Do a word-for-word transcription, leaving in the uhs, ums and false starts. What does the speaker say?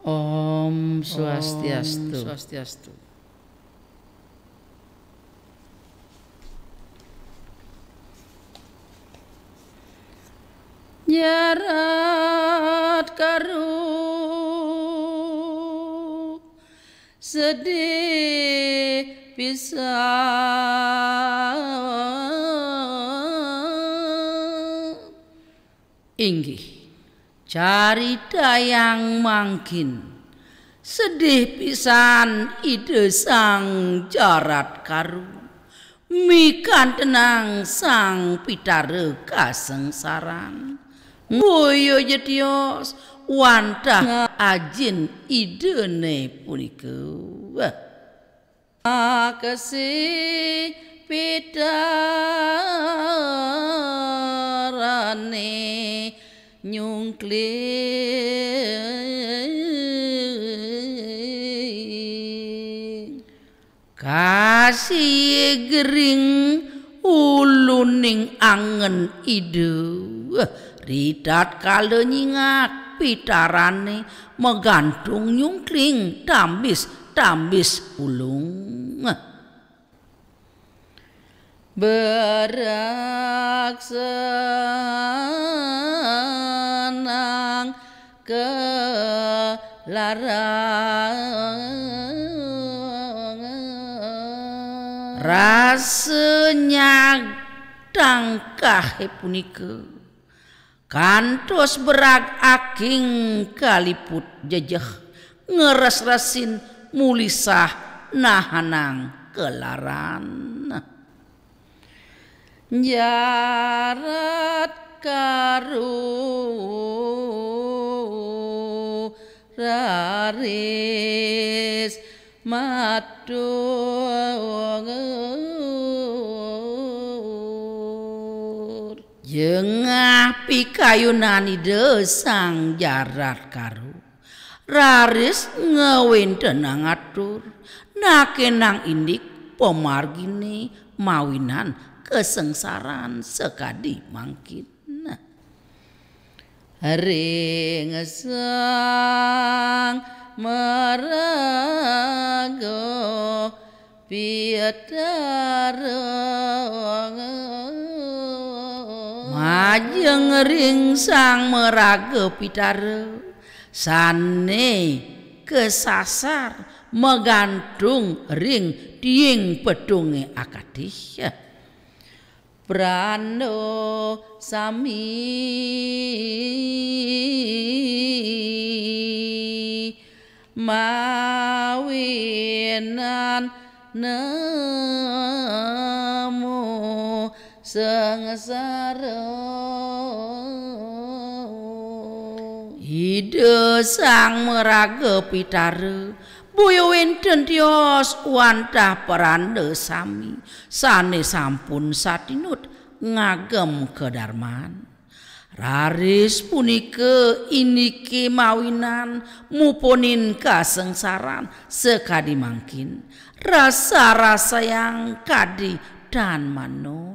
Om Swastiastu. Swastiastu. Nyarat karu sedih pisan. Inggih, caritayang mangkin, sedih pisan Ida Sang Jarat Karu, mikantenang Sang Pitara kasengsaran. Boya ja tios wantah ajin idane punika. Makasih pitarane nyungkling. Kasih gering uluning angen Ida, ritatkala nyingak pitarane magantung nyungkling tambis-tambis ulung. Beraksenang kelarang. Rasa nyag tangkahe punika kantos berag aking kaliput jejeh, ngres-resin mulisah nahanang kelaran. Jarat Karu raris matur. Jengah pikayunan Ida Sang Jarat Karu, raris ngwentenang atur, nakenang indik pamargine mawinan kasengsaran sakadi mangkin. Ring Sang Maraga Pitara. Majeng ring Sang Maraga Pitara, sane kasasar magantung ring tiing petunge akatih. Pranda sami mawinan nemu sangsara. Ida Sang Maraga Pitara, boya wenten tios wantah pranda sami sane sampun satinut ngagem kadarman. Raris punika indike mawinan mupunin kasengsaran sakadi mangkin. Rasa-rasayang kadi tan mano.